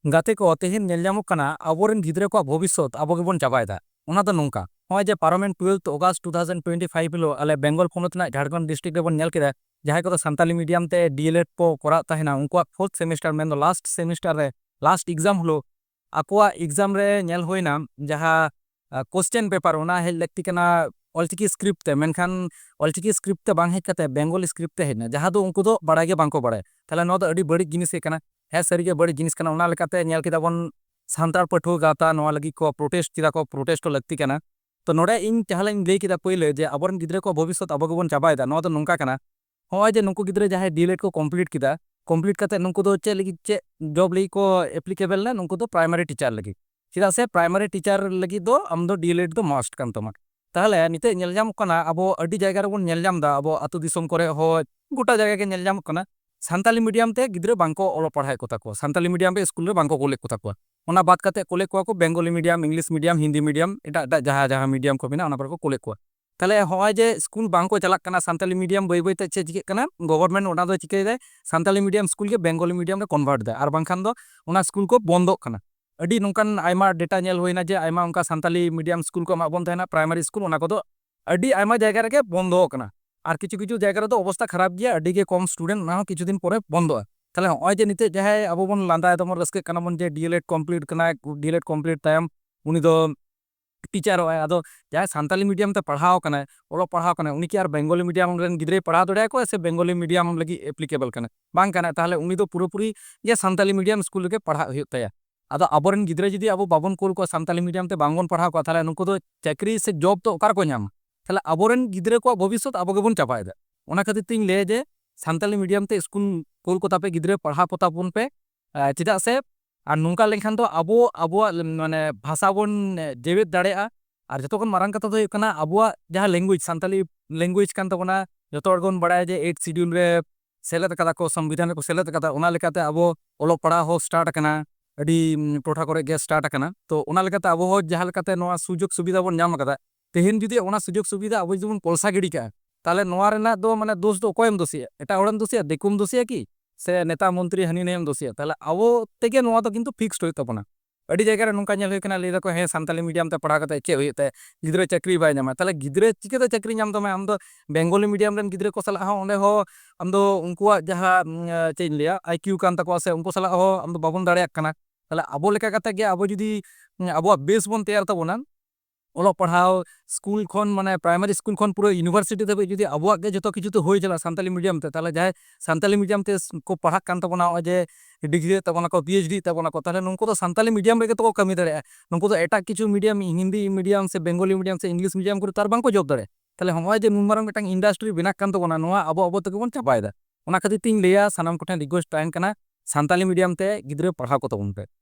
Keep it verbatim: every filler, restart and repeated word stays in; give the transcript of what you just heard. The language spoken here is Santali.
ᱜᱟᱛᱮ ᱠᱚ, ᱛᱮᱦᱮᱧ ᱧᱮᱞ ᱧᱟᱢᱚᱜ ᱠᱟᱱᱟ ᱟᱵᱚᱨᱮᱱ ᱜᱤᱫᱽᱨᱟᱹ ᱠᱚᱣᱟᱜ ᱵᱷᱚᱵᱤᱥᱥᱚᱛ ᱟᱵᱚ ᱜᱮᱵᱚᱱ ᱪᱟᱵᱟᱭᱮᱫᱟ᱾ ᱚᱱᱟ ᱫᱚ ᱱᱚᱝᱠᱟ, ᱱᱚᱜᱼᱚᱭ ᱡᱮ ᱯᱟᱨᱚᱢᱮᱱ twelfth August two thousand twenty five ᱦᱤᱞᱳᱜ ᱟᱞᱮ ᱵᱮᱝᱜᱚᱞ ᱯᱚᱱᱚᱛ ᱨᱮᱱᱟᱜ ᱡᱷᱟᱲᱜᱨᱟᱢ ᱰᱤᱥᱴᱨᱤᱠᱴ ᱨᱮᱵᱚᱱ ᱧᱮᱞ ᱠᱮᱫᱟ, ᱡᱟᱦᱟᱸᱭ ᱠᱚᱫᱚ ᱥᱟᱱᱛᱟᱞᱤ ᱢᱤᱰᱤᱭᱟᱢ ᱛᱮ ᱰᱤᱮᱞᱮᱰ ᱠᱚ ᱠᱚᱨᱟᱣ ᱛᱟᱦᱮᱱᱟ, ᱩᱱᱠᱩᱣᱟᱜ fourth semester, ᱢᱮᱱᱫᱚ ᱞᱟᱥᱴ ᱥᱮᱢᱤᱥᱴᱟᱨ ᱨᱮ, ᱞᱟᱥᱴ ᱮᱠᱡᱟᱢ ᱦᱤᱞᱳᱜ ᱟᱠᱚᱣᱟᱜ ᱮᱠᱡᱟᱢ ᱨᱮ ᱧᱮᱞ ᱦᱩᱭᱱᱟ, ᱡᱟᱦᱟᱸ ᱠᱳᱥᱪᱮᱱ ᱯᱮᱯᱟᱨ ᱚᱱᱟ ᱦᱮᱡ ᱞᱟᱹᱠᱛᱤ ᱠᱟᱱᱟ ᱚᱞᱪᱤᱠᱤ ᱥᱠᱨᱤᱯᱴ ᱛᱮ, ᱢᱮᱱᱠᱷᱟᱱ ᱚᱞᱪᱤᱠᱤ ᱥᱠᱨᱤᱯᱴ ᱛᱮ ᱵᱟᱝ ᱦᱮᱡ ᱠᱟᱛᱮ ᱵᱮᱝᱜᱚᱞᱤ ᱥᱠᱨᱤᱯᱴ ᱛᱮ ᱦᱮᱡ ᱮᱱᱟ, ᱡᱟᱦᱟᱸ ᱫᱚ ᱩᱱᱠᱩ ᱫᱚ ᱵᱟᱲᱟᱭ ᱜᱮ ᱵᱟᱝᱠᱚ ᱵᱟᱲᱟᱭᱟ᱾ ᱛᱟᱦᱚᱞᱮ ᱱᱚᱣᱟ ᱫᱚ ᱟᱹᱰᱤ ᱵᱟᱹᱲᱤᱡ ᱡᱤᱱᱤᱥ ᱜᱮ ᱠᱟᱱᱟ᱾ ᱦᱮᱸ, ᱥᱟᱹᱨᱤᱜᱮ ᱵᱟᱹᱲᱤᱡ ᱡᱤᱱᱤᱥ ᱠᱟᱱᱟ᱾ ᱚᱱᱟ ᱞᱮᱠᱟᱛᱮ ᱧᱮᱞ ᱠᱮᱫᱟ ᱵᱚᱱ, ᱥᱟᱱᱛᱟᱲ ᱯᱟᱹᱴᱷᱩᱣᱟᱹ ᱜᱟᱶᱛᱟ ᱱᱚᱣᱟ ᱞᱟᱹᱜᱤᱫ ᱠᱚ ᱯᱨᱚᱴᱮᱥᱴ ᱠᱮᱫᱟ ᱠᱚ, ᱯᱨᱚᱴᱮᱥᱴ ᱦᱚᱸ ᱞᱟᱹᱠᱛᱤ ᱠᱟᱱᱟ᱾ ᱛᱚ ᱱᱚᱰᱮ ᱤᱧ ᱡᱟᱦᱟᱸ ᱞᱤᱧ ᱞᱟᱹᱭ ᱠᱮᱫᱟ ᱯᱳᱭᱞᱳ, ᱡᱮ ᱟᱵᱚᱨᱮᱱ ᱜᱤᱫᱽᱨᱟᱹ ᱠᱚ ᱵᱷᱚᱵᱤᱥᱥᱚᱛ ᱟᱵᱚ ᱜᱮᱵᱚᱱ ᱪᱟᱵᱟᱭᱮᱫᱟ, ᱱᱚᱣᱟ ᱫᱚ ᱱᱚᱝᱠᱟ ᱠᱟᱱᱟ, ᱱᱚᱜᱼᱚᱭ ᱡᱮ ᱱᱩᱠᱩ ᱜᱤᱫᱽᱨᱟᱹ ᱡᱟᱦᱟᱸᱭ ᱰᱤᱮᱞᱮᱰ ᱠᱚ ᱠᱚᱢᱯᱞᱤᱴ ᱠᱮᱫᱟ, ᱠᱚᱢᱯᱞᱤᱴ ᱠᱟᱛᱮ ᱱᱩᱠᱩ ᱫᱚ ᱪᱮᱫ ᱞᱟᱹᱜᱤᱫ, ᱪᱮᱫ ᱡᱚᱵ ᱞᱟᱹᱜᱤᱫ ᱠᱚ ᱮᱯᱞᱤᱠᱮᱵᱮᱞ ᱮᱱᱟ? ᱱᱩᱠᱩ ᱫᱚ ᱯᱨᱟᱭᱢᱟᱨᱤ ᱴᱤᱪᱟᱨ ᱞᱟᱹᱜᱤᱫ᱾ ᱪᱮᱫᱟᱜ ᱥᱮ ᱯᱨᱟᱭᱢᱟᱨᱤ ᱴᱤᱪᱟᱨ ᱞᱟᱹᱜᱤᱫ ᱫᱚ ᱟᱢ ᱫᱚ ᱰᱤᱮᱞᱮᱰ ᱫᱚ ᱢᱟᱥᱴ ᱠᱟᱱ ᱛᱟᱢᱟ᱾ ᱛᱟᱦᱚᱞᱮ ᱱᱤᱛᱚᱜ ᱧᱮᱞ ᱧᱟᱢᱚᱜ ᱠᱟᱱᱟ, ᱟᱵᱚ ᱟᱹᱰᱤ ᱡᱟᱭᱜᱟ ᱨᱮᱵᱚᱱ ᱧᱮᱞ ᱧᱟᱢ ᱮᱫᱟ, ᱟᱵᱚ ᱟᱹᱛᱩ ᱫᱤᱥᱚᱢ ᱠᱚᱨᱮ ᱦᱚᱸ, ᱜᱚᱴᱟ ᱡᱟᱭᱜᱟ ᱜᱮ ᱧᱮᱞ ᱧᱟᱢᱚᱜ ᱠᱟᱱᱟ, ᱥᱟᱱᱛᱟᱞᱤ ᱢᱤᱰᱤᱭᱟᱢ ᱛᱮ ᱜᱤᱫᱽᱨᱟᱹ ᱵᱟᱝᱠᱚ ᱚᱞᱚᱜ ᱯᱟᱲᱦᱟᱣᱮᱫ ᱠᱚ ᱛᱟᱠᱚᱣᱟ, ᱥᱟᱱᱛᱟᱞᱤ ᱢᱤᱰᱤᱭᱟᱢ ᱨᱮ ᱥᱠᱩᱞ ᱨᱮ ᱵᱟᱝᱠᱚ ᱠᱳᱞᱮᱫ ᱠᱚ ᱛᱟᱠᱚᱣᱟ᱾ ᱚᱱᱟ ᱵᱟᱫ ᱠᱟᱛᱮ ᱠᱳᱞᱮᱫ ᱠᱚᱣᱟ ᱠᱚ Bengali medium, English medium, Hindi medium, ᱮᱴᱟᱜ ᱮᱴᱟᱜ ᱡᱟᱦᱟᱸ ᱡᱟᱦᱟᱸ ᱢᱤᱰᱤᱭᱟᱢ ᱠᱚ ᱢᱮᱱᱟᱜᱼᱟ, ᱚᱱᱟ ᱠᱚᱨᱮ ᱠᱚ ᱠᱳᱞᱮᱫ ᱠᱚᱣᱟ᱾ ᱛᱟᱦᱚᱞᱮ ᱦᱚᱸᱜᱼᱚᱭ ᱡᱮ ᱥᱠᱩᱞ ᱵᱟᱝᱠᱚ ᱪᱟᱞᱟᱜ ᱠᱟᱱᱟ, ᱥᱟᱱᱛᱟᱞᱤ ᱢᱤᱰᱤᱭᱟᱢ ᱵᱟᱹᱭ ᱵᱟᱹᱭ ᱛᱮ ᱪᱮᱫ ᱪᱤᱠᱟᱹᱜ ᱠᱟᱱᱟ, ᱜᱚᱵᱷᱚᱨᱱᱢᱮᱱᱴ ᱚᱱᱟ ᱫᱚ ᱪᱤᱠᱟᱹᱭᱮᱫᱟᱭ, ᱥᱟᱱᱛᱟᱞᱤ ᱢᱤᱰᱤᱭᱟᱢ ᱥᱠᱩᱞ ᱜᱮ ᱵᱮᱝᱜᱚᱞᱤ ᱢᱤᱰᱤᱭᱟᱢ ᱨᱮ ᱠᱚᱱᱵᱷᱟᱨᱴ ᱮᱫᱟ, ᱟᱨ ᱵᱟᱝᱠᱷᱟᱱ ᱫᱚ ᱚᱱᱟ ᱥᱠᱩᱞ ᱠᱚ ᱵᱚᱱᱫᱚᱜ ᱠᱟᱱᱟ᱾ ᱟᱹᱰᱤ ᱱᱚᱝᱠᱟᱱ ᱟᱭᱢᱟ ᱰᱮᱴᱟ ᱧᱮᱞ ᱦᱩᱭᱱᱟ ᱡᱮ ᱟᱭᱢᱟ ᱚᱱᱠᱟ ᱥᱟᱱᱛᱟᱞᱤ ᱢᱤᱰᱤᱭᱟᱢ ᱥᱠᱩᱞ ᱠᱚ ᱮᱢᱟᱜ ᱵᱚᱱ ᱛᱟᱦᱮᱱᱟ, ᱯᱨᱟᱭᱢᱟᱨᱤ ᱥᱠᱩᱞ, ᱚᱱᱟ ᱠᱚᱫᱚ ᱟᱹᱰᱤ ᱟᱭᱢᱟ ᱡᱟᱭᱜᱟ ᱨᱮᱜᱮ ᱵᱚᱱᱫᱚ ᱟᱠᱟᱱᱟ᱾ ᱟᱨ ᱠᱤᱪᱷᱩ ᱠᱤᱪᱷᱩ ᱡᱟᱭᱜᱟ ᱨᱮᱫᱚ ᱚᱵᱚᱥᱛᱟ ᱠᱷᱟᱨᱟᱯ ᱜᱮᱭᱟ, ᱟᱹᱰᱤ ᱜᱮ ᱠᱚᱢ ᱥᱴᱩᱰᱮᱱᱴ, ᱚᱱᱟ ᱦᱚᱸ ᱠᱤᱪᱷᱩ ᱫᱤᱱ ᱯᱚᱨᱮ ᱵᱚᱱᱫᱚᱜᱼᱟ᱾ ᱛᱟᱦᱚᱞᱮ ᱦᱚᱸᱜᱼᱚᱭ ᱡᱮ ᱱᱤᱛᱚᱜ ᱡᱟᱦᱟᱸᱭ ᱟᱵᱚ ᱵᱚᱱ ᱞᱟᱸᱫᱟᱭ ᱫᱟᱵᱚᱱ, ᱨᱟᱹᱥᱠᱟᱹᱜ ᱠᱟᱱᱟ ᱵᱚᱱ ᱡᱮ ᱰᱤᱮᱞᱮᱰ ᱠᱚᱢᱯᱞᱤᱴ ᱠᱟᱱᱟᱭ, ᱰᱤᱮᱞᱮᱰ ᱠᱚᱢᱯᱞᱤᱴ ᱛᱟᱭᱚᱢ ᱩᱱᱤ ᱫᱚ ᱴᱤᱪᱟᱨᱚᱜᱼᱟᱭ᱾ ᱟᱫᱚ ᱡᱟᱦᱟᱸᱭ ᱥᱟᱱᱛᱟᱞᱤ ᱢᱤᱰᱤᱭᱟᱢ ᱛᱮ ᱯᱟᱲᱦᱟᱣ ᱠᱟᱱᱟᱭ, ᱚᱞᱚᱜ ᱯᱟᱲᱦᱟᱣ ᱠᱟᱱᱟᱭ, ᱩᱱᱤ ᱠᱤ ᱟᱨ ᱵᱮᱝᱜᱚᱞᱤ ᱢᱤᱰᱤᱭᱟᱢ ᱨᱮᱱ ᱜᱤᱫᱽᱨᱟᱹᱭ ᱯᱟᱲᱦᱟᱣ ᱫᱟᱲᱮᱭᱟᱠᱚᱣᱟ ᱥᱮ ᱵᱮᱝᱜᱚᱞᱤ ᱢᱤᱰᱤᱭᱟᱢ ᱞᱟᱹᱜᱤᱫ ᱮᱯᱞᱤᱠᱮᱵᱚᱞ ᱠᱟᱱᱟ? ᱵᱟᱝ ᱠᱟᱱᱟ᱾ ᱛᱟᱦᱚᱞᱮ ᱩᱱᱤ ᱫᱚ ᱯᱩᱨᱟᱹᱯᱩᱨᱤ ᱜᱮ ᱥᱟᱱᱛᱟᱞᱤ ᱢᱤᱰᱤᱭᱟᱢ ᱥᱠᱩᱞ ᱨᱮᱜᱮ ᱯᱟᱲᱦᱟᱜ ᱦᱩᱭᱩᱜ ᱛᱟᱭᱟ᱾ ᱟᱫᱚ ᱟᱵᱚᱨᱮᱱ ᱜᱤᱫᱽᱨᱟᱹ ᱡᱩᱫᱤ ᱟᱵᱚ ᱵᱟᱵᱚᱱ ᱠᱳᱞ ᱠᱚᱣᱟ, ᱥᱟᱱᱛᱟᱞᱤ ᱢᱤᱰᱤᱭᱟᱢ ᱛᱮ ᱵᱟᱝᱵᱚᱱ ᱯᱟᱲᱦᱟᱣ ᱠᱚᱣᱟ, ᱛᱟᱦᱚᱞᱮ ᱱᱩᱠᱩ ᱫᱚ ᱪᱟᱹᱠᱨᱤ ᱥᱮ ᱡᱚᱵ ᱫᱚ ᱚᱠᱟ ᱨᱮᱠᱚ ᱧᱟᱢᱟ? ᱛᱟᱦᱚᱞᱮ ᱟᱵᱚᱨᱮᱱ ᱜᱤᱫᱽᱨᱟᱹ ᱠᱚᱣᱟᱜ ᱵᱷᱚᱵᱤᱥᱥᱚᱛ ᱟᱵᱚ ᱜᱮᱵᱚᱱ ᱪᱟᱵᱟᱭᱮᱫᱟ᱾ ᱚᱱᱟ ᱠᱷᱟᱹᱛᱤᱨ ᱛᱤᱧ ᱞᱟᱹᱭᱟ ᱡᱮ ᱥᱟᱱᱛᱟᱞᱤ ᱢᱤᱰᱤᱭᱟᱢ ᱛᱮ ᱥᱠᱩᱞ ᱠᱳᱞ ᱠᱚ ᱛᱟᱯᱮ, ᱜᱤᱫᱽᱨᱟᱹ ᱯᱟᱲᱦᱟᱣ ᱠᱚ ᱛᱟᱵᱚᱱ ᱯᱮ᱾ ᱟᱨ ᱪᱮᱫᱟᱜ ᱥᱮ, ᱟᱨ ᱱᱚᱝᱠᱟ ᱞᱮᱱᱠᱷᱟᱱ ᱫᱚ ᱟᱵᱚ ᱟᱵᱚᱣᱟᱜ ᱢᱟᱱᱮ ᱵᱷᱟᱥᱟ ᱵᱚᱱ ᱡᱮᱣᱮᱫ ᱫᱟᱲᱮᱭᱟᱜᱼᱟ᱾ ᱟᱨ ᱡᱚᱛᱚ ᱠᱷᱚᱱ ᱢᱟᱨᱟᱝ ᱠᱟᱛᱷᱟ ᱫᱚ ᱦᱩᱭᱩᱜ ᱠᱟᱱᱟ ᱟᱵᱚᱣᱟᱜ ᱡᱟᱦᱟᱸ ᱞᱮᱝᱜᱩᱭᱮᱡᱽ, ᱥᱟᱱᱛᱟᱞᱤ ᱞᱮᱝᱜᱩᱭᱮᱡᱽ ᱠᱟᱱ ᱛᱟᱵᱚᱱᱟ, ᱡᱚᱛᱚ ᱦᱚᱲ ᱜᱮᱵᱚᱱ ᱵᱟᱲᱟᱭᱟ ᱡᱮ ᱮᱭᱤᱴ ᱥᱤᱰᱤᱭᱩᱞ ᱨᱮ ᱥᱮᱞᱮᱫ ᱟᱠᱟᱫᱟ ᱠᱚ, ᱥᱚᱝᱵᱤᱫᱷᱟᱱ ᱨᱮᱠᱚ ᱥᱮᱞᱮᱫ ᱟᱠᱟᱫᱟ᱾ ᱚᱱᱟ ᱞᱮᱠᱟᱛᱮ ᱟᱵᱚ ᱚᱞᱚᱜ ᱯᱟᱲᱦᱟᱣ ᱦᱚᱸ ᱥᱴᱟᱨᱴ ᱟᱠᱟᱱᱟ, ᱟᱹᱰᱤ ᱩᱢ, ᱴᱚᱴᱷᱟ ᱠᱚᱨᱮ ᱜᱮ ᱥᱴᱟᱨᱴ ᱟᱠᱟᱱᱟ᱾ ᱛᱚ ᱚᱱᱟ ᱞᱮᱠᱟᱛᱮ ᱟᱵᱚ ᱦᱚᱸ ᱡᱟᱦᱟᱸ ᱞᱮᱠᱟᱛᱮ ᱱᱚᱣᱟ ᱥᱩᱡᱳᱜᱽ ᱥᱩᱵᱤᱫᱷᱟ ᱵᱚᱱ ᱧᱟᱢ ᱟᱠᱟᱫᱟ, ᱛᱮᱦᱮᱧ ᱡᱩᱫᱤ ᱚᱱᱟ ᱥᱩᱡᱳᱜᱽ ᱥᱩᱵᱤᱫᱷᱟ ᱟᱵᱚ ᱡᱩᱫᱤ ᱵᱚᱱ ᱯᱚᱞᱥᱟ ᱜᱤᱰᱤ ᱠᱟᱜᱼᱟ, ᱛᱟᱦᱚᱞᱮ ᱱᱚᱣᱟ ᱨᱮᱱᱟᱜ ᱫᱚ ᱢᱟᱱᱮ ᱫᱳᱥ ᱫᱚ ᱚᱠᱚᱭᱮᱢ ᱫᱳᱥᱮᱭᱟ? ᱮᱴᱟᱜ ᱦᱚᱲᱮᱢ ᱫᱳᱥᱮᱭᱟ? ᱫᱤᱠᱩᱢ ᱫᱳᱥᱮᱭᱟ ᱠᱤ? ᱥᱮ ᱱᱮᱛᱟ ᱢᱚᱱᱛᱨᱤ ᱦᱟᱹᱱᱤ ᱱᱟᱹᱭᱮᱢ ᱫᱳᱥᱮᱭᱟ, ᱛᱟᱦᱚᱞᱮ ᱟᱵᱚ ᱛᱮᱜᱮ ᱱᱚᱣᱟ ᱫᱚ ᱠᱤᱱᱛᱩ ᱯᱷᱤᱠᱥᱰ ᱦᱩᱭᱩᱜ ᱛᱟᱵᱚᱱᱟ᱾ ᱟᱹᱰᱤ ᱡᱟᱭᱜᱟ ᱨᱮ ᱱᱚᱝᱠᱟ ᱧᱮᱞ ᱦᱩᱭ ᱠᱟᱱᱟ, ᱞᱟᱹᱭ ᱫᱟᱠᱚ, "ᱦᱮᱸ, ᱥᱟᱱᱛᱟᱞᱤ ᱢᱤᱰᱤᱭᱟᱢ ᱛᱮ ᱯᱟᱲᱦᱟᱣ ᱠᱟᱛᱮ ᱪᱮᱫ ᱦᱩᱭᱩᱜ ᱛᱟᱭᱟ? ᱜᱤᱫᱽᱨᱟᱹ ᱪᱟᱹᱠᱨᱤ ᱵᱟᱭ ᱧᱟᱢᱟ᱾" ᱛᱟᱦᱚᱞᱮ ᱜᱤᱫᱽᱨᱟᱹ ᱪᱤᱠᱟᱹᱛᱮ ᱪᱟᱹᱠᱨᱤ ᱧᱟᱢ ᱛᱟᱢᱟᱭ? ᱟᱢ ᱫᱚ ᱵᱮᱝᱜᱚᱞᱤ ᱢᱤᱰᱤᱭᱟᱢ ᱨᱮᱱ ᱜᱤᱫᱽᱨᱟᱹ ᱠᱚ ᱥᱟᱞᱟᱜ ᱦᱚᱸ ᱚᱸᱰᱮ ᱦᱚᱸ ᱟᱢ ᱫᱚ ᱩᱱᱠᱩᱣᱟᱜ ᱡᱟᱦᱟᱸ, ᱩᱸ, ᱪᱮᱫ ᱤᱧ ᱞᱟᱹᱭᱟ, ᱟᱭ ᱠᱤᱭᱩ ᱠᱟᱱ ᱛᱟᱠᱚᱣᱟ, ᱥᱮ ᱩᱱᱠᱩ ᱥᱟᱞᱟᱜ ᱦᱚᱸ ᱟᱢ ᱫᱚ ᱵᱟᱵᱚᱱ ᱫᱟᱲᱮᱭᱟᱜ ᱠᱟᱱᱟ᱾ ᱛᱟᱦᱚᱞᱮ ᱟᱵᱚ ᱞᱮᱠᱟ ᱠᱟᱛᱮ ᱜᱮ ᱟᱵᱚ ᱡᱩᱫᱤ, ᱩᱸ, ᱟᱵᱚᱣᱟᱜ ᱵᱮᱥ ᱵᱚᱱ ᱛᱮᱭᱟᱨ ᱛᱟᱵᱚᱱᱟ, ᱚᱞᱚᱜ ᱯᱟᱲᱦᱟᱣ ᱥᱠᱩᱞ ᱠᱷᱚᱱ, ᱢᱟᱱᱮ, ᱯᱨᱟᱭᱢᱟᱨᱤ ᱥᱠᱩᱞ ᱠᱷᱚᱱ ᱯᱩᱨᱟᱹ ᱤᱭᱩᱱᱤᱵᱷᱟᱨᱥᱤᱴᱤ ᱫᱷᱟᱹᱵᱤᱡ ᱡᱩᱫᱤ ᱟᱵᱚᱣᱟᱜ ᱜᱮ ᱡᱚᱛᱚ ᱠᱤᱪᱷᱩ ᱛᱮ ᱦᱩᱭ ᱪᱟᱞᱟᱜᱼᱟ ᱥᱟᱱᱛᱟᱞᱤ ᱢᱤᱰᱤᱭᱟᱢ ᱛᱮ, ᱛᱟᱦᱚᱞᱮ ᱡᱟᱦᱟᱸᱭ ᱥᱟᱱᱛᱟᱞᱤ ᱢᱤᱰᱤᱭᱟᱢ ᱛᱮ ᱥ-, ᱠᱚ ᱯᱟᱲᱦᱟᱜ ᱠᱟᱱ ᱛᱟᱵᱚᱱᱟ, ᱱᱚᱜᱼᱚᱭ ᱡᱮ ᱰᱤᱜᱽᱨᱤ ᱮᱫ ᱛᱟᱵᱚᱱᱟ ᱠᱚ, ᱯᱤ ᱮᱭᱤᱪ ᱰᱤ ᱮᱫ ᱛᱟᱵᱚᱱᱟ ᱠᱚ, ᱛᱟᱦᱚᱞᱮ ᱱᱩᱠᱩ ᱫᱚ ᱥᱟᱱᱛᱟᱞᱤ ᱢᱤᱰᱤᱭᱟᱢ ᱨᱮᱜᱮ ᱛᱚᱠᱚ ᱠᱟᱹᱢᱤ ᱫᱟᱲᱮᱭᱟᱜᱼᱟ᱾ ᱱᱩᱠᱩ ᱫᱚ ᱮᱴᱟᱜ ᱠᱤᱪᱷᱩ ᱢᱤᱰᱤᱭᱟᱢ, ᱦᱤᱱᱫᱤ ᱢᱤᱰᱤᱭᱟᱢ ᱥᱮ ᱵᱮᱝᱜᱚᱞᱤ ᱢᱤᱰᱤᱭᱟᱢ ᱥᱮ ᱤᱝᱞᱤᱥ ᱢᱤᱰᱤᱭᱟᱢ ᱠᱚᱨᱮ ᱛᱚ ᱟᱨ ᱵᱟᱝᱠᱚ ᱡᱚᱵ ᱫᱟᱲᱮᱭᱟᱜᱼᱟ᱾ ᱛᱟᱦᱚᱞᱮ ᱱᱚᱜᱼᱚᱭ ᱡᱮ ᱱᱩᱱ ᱢᱟᱨᱟᱝ ᱢᱤᱫᱴᱟᱝ ᱤᱱᱰᱟᱥᱴᱨᱤ ᱵᱮᱱᱟᱜ ᱠᱟᱱ ᱛᱟᱵᱚᱱᱟ, ᱱᱚᱣᱟ ᱟᱵᱚ ᱟᱵᱚ ᱛᱮᱜᱮ ᱵᱚᱱ ᱪᱟᱵᱟᱭᱮᱫᱟ᱾ ᱚᱱᱟ ᱠᱷᱟᱹᱛᱤᱨ ᱛᱤᱧ ᱞᱟᱹᱭᱟ, ᱥᱟᱱᱟᱢ ᱠᱚᱴᱷᱮᱱ ᱨᱤᱠᱩᱭᱮᱥᱴ ᱛᱟᱦᱮᱱ ᱠᱟᱱᱟ, ᱥᱟᱱᱛᱟᱞᱤ ᱢᱤᱰᱤᱭᱟᱢ ᱛᱮ ᱜᱤᱫᱽᱨᱟᱹ ᱯᱟᱲᱦᱟᱣ ᱠᱚ ᱛᱟᱵᱚᱱ ᱯᱮ᱾